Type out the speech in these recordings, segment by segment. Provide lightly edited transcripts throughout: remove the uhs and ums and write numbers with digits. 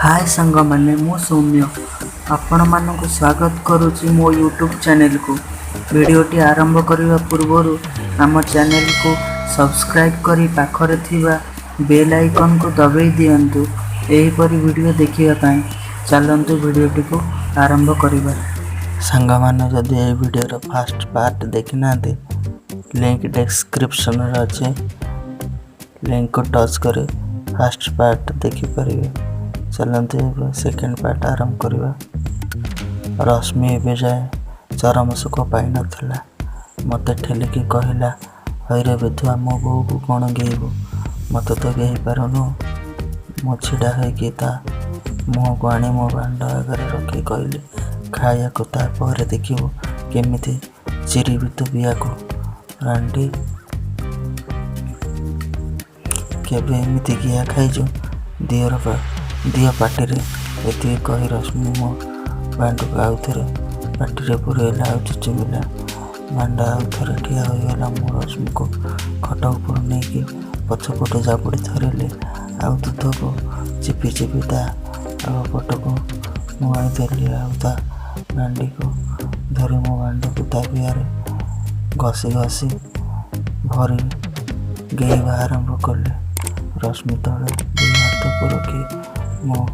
ହାଏ ସାଙ୍ଗମାନେ, ମୁଁ ସୌମ୍ୟ ଆପଣମାନଙ୍କୁ ସ୍ୱାଗତ କରୁଛି ମୋ ୟୁଟ୍ୟୁବ୍ ଚ୍ୟାନେଲକୁ। ଭିଡ଼ିଓଟି ଆରମ୍ଭ କରିବା ପୂର୍ବରୁ ଆମ ଚ୍ୟାନେଲକୁ ସବସ୍କ୍ରାଇବ୍ କରି ପାଖରେ ଥିବା ବେଲ୍ ଆଇକନ୍କୁ ଦବାଇ ଦିଅନ୍ତୁ ଏହିପରି ଭିଡ଼ିଓ ଦେଖିବା ପାଇଁ। ଚାଲନ୍ତୁ, ଭିଡ଼ିଓଟିକୁ ଆରମ୍ଭ କରିବା। ସାଙ୍ଗମାନେ, ଯଦି ଏହି ଭିଡ଼ିଓର ଫାଷ୍ଟ ପାର୍ଟ ଦେଖିନାହାନ୍ତି, ଲିଙ୍କ ଡେସ୍କ୍ରିପସନରେ ଅଛି। ଲିଙ୍କକୁ ଟଚ୍ କରି ଫାଷ୍ଟ ପାର୍ଟ ଦେଖିପାରିବେ। ଚାଲନ୍ତୁ, ଏବେ ସେକେଣ୍ଡ ପାର୍ଟ ଆରମ୍ଭ କରିବା। ରଶ୍ମି ଏବେ ଯାଏ ଚରମ ସୁଖ ପାଇନଥିଲା। ମୋତେ ଠେଲିକି କହିଲା, "ହଇରେ ବେଧୁଆ, ମୋ ବୋଉକୁ କ'ଣ ଗେହିବୁ? ମୋତେ ତ ଗେହି ପାରୁନୁ।" ମୁଁ ଛିଡ଼ା ହୋଇକି ତା ମୁହଁକୁ ଆଣି ମୋ ବାଣ୍ଡ ଆଗରେ ରଖି କହିଲି, "ଖାଇବାକୁ, ତାପରେ ଦେଖିବୁ କେମିତି ଚିରିବି ତୋ ବିଆକୁ। ରାଣ୍ଡି, କେବେ ଏମିତି ଗିହା ଖାଇଛୁ? ଦିଅ ପାଟିରେ।" ଏତିକି କହି ରଶ୍ମି ମୋ ବାଣ୍ଡକୁ ଆଉ ଥରେ ପାଟିରେ ପୁରେଇଲା ଆଉ ଚୁଚୁମିଲା। ବାଣ୍ଡ ଆଉ ଥରେ ଠିଆ ହୋଇଗଲା। ମୁଁ ରଶ୍ମିକୁ ଖଟ ଉପରୁ ନେଇକି ପଛପଟୁ ଜାବୁଡ଼ି ଧରିଲି ଆଉ ଦୁଧକୁ ଚିପି ଚିପି ତା ଆଗ ପଟକୁ ନୁଆଁଇ ଦେଲି ଆଉ ତା ଗାଣ୍ଡିକୁ ଧରି ମୋ ବାଣ୍ଡକୁ ତା ବିଆରେ ଘଷି ଘଷି ଭରି ଗେହିବା ଆରମ୍ଭ କଲି। ରଶ୍ମି ତଳେ ଦୁଇ ହାତକୁ ରଖି ମୋ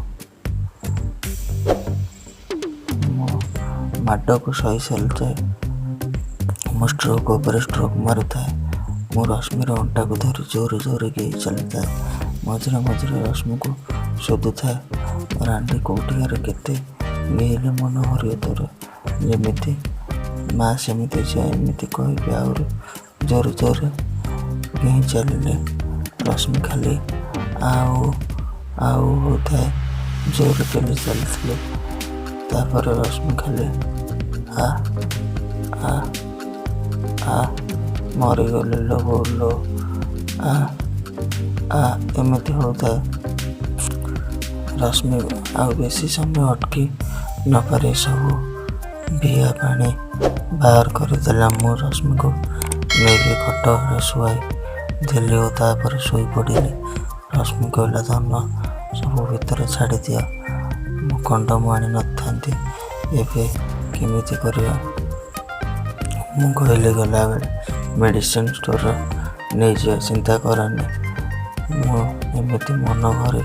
ମାଡ଼କୁ ସହି ଚାଲିଥାଏ। ମୁଁ ଷ୍ଟ୍ରୋକ୍ ଉପରେ ଷ୍ଟ୍ରୋକ୍ ମାରୁଥାଏ। ମୁଁ ରଶ୍ମିର ଅଣ୍ଟାକୁ ଧରି ଜୋରେ ଜୋରେ ଗେହି ଚାଲିଥାଏ। ମଝିରେ ମଝିରେ ରଶ୍ମିକୁ ଶୋଧୁଥାଏ, "ରାଣ୍ଡି କୋଉଠିକାର, କେତେ ଗେହିଲେ ମନ ଭରିବ ତୋର? ଯେମିତି ମା ସେମିତି ଝିଅ।" ଏମିତି କହିକି ଆହୁରି ଜୋରେ ଜୋରେ ଗେହିଁ ଚାଲିଲି। ରଶ୍ମି ଖାଲି ଆଉ ଆଉ ହେଉଥାଏ। ଜୋରେ ପେଲି ଚାଲିଥିଲି। ତାପରେ ରଶ୍ମି ଖାଲି ଆ ଆ ଆ, ମରିଗଲି ଲୋ ବୋଉ ଲୋ, ଆ ଆ, ଏମିତି ହେଉଥାଏ। ରଶ୍ମି ଆଉ ବେଶୀ ସମୟ ଅଟକି ନପାରି ସବୁ ବିଆ ପାଣି ବାହାର କରିଦେଲା। ମୁଁ ରଶ୍ମିକୁ ନେଇକି ଖଟରେ ଶୁଆଇ ଦେଲି ଓ ତାପରେ ଶୋଇପଡ଼ିଲି। ରଶ୍ମି କହିଲା, "ଧନ, ସବୁ ଭିତରେ ଛାଡ଼ିଦିଅ। ମୁଁ କଣ୍ଡୋମ ଆଣି ନଥାନ୍ତି, ଏବେ କେମିତି କରିବା?" ମୁଁ କହିଲି, "ଗଲାବେଳେ ମେଡ଼ିସିନ ଷ୍ଟୋରରୁ ନେଇଯିବା, ଚିନ୍ତା କରନି। ମୁଁ ଏମିତି ମନ ଭରି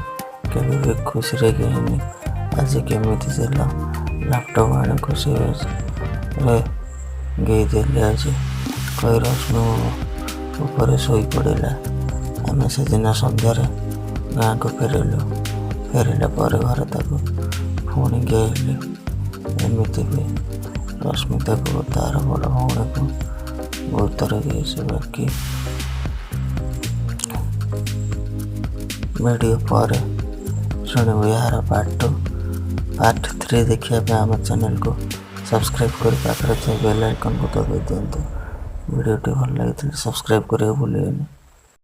କେବେ ବି ଖୁସିରେ ଗେହିନି। ଆଜି କେମିତି ଦେଲ ଲାପଟପ୍ ଆଣି ଖୁସିରେ ଗେହିଦେଲି ଆଜି।" କହି ରଶ୍ମି ମୋ ଉପରେ ଶୋଇପଡ଼ିଲା। ଆମେ ସେଦିନ ସନ୍ଧ୍ୟାରେ ଗାଁକୁ ଫେରିଲୁ। ଫେରିଲା ପରେ ଘରେ ତାକୁ ପୁଣି ଗେହିଲି। ଏମିତି ବି ରଶ୍ମିତାକୁ ଓ ତାର ବଡ଼ ଭଉଣୀକୁ ବହୁତ ଥର ଗେହିଛି। ବାକି ଭିଡ଼ିଓ ପରେ ଶୁଣିବୁ। ଏହାର ପାର୍ଟ ଟୁ, ପାର୍ଟ ଥ୍ରୀ ଦେଖିବା ପାଇଁ ଆମ ଚ୍ୟାନେଲକୁ ସବସ୍କ୍ରାଇବ୍ କରି ପାଖରେ ଥିବା ବେଲ୍ ଆଇକନ୍କୁ ଦବାଇ ଦିଅନ୍ତୁ। ଭିଡ଼ିଓଟି ଭଲ ଲାଗିଥିଲେ ସବସ୍କ୍ରାଇବ୍ କରିବାକୁ ଭୁଲିବେନି।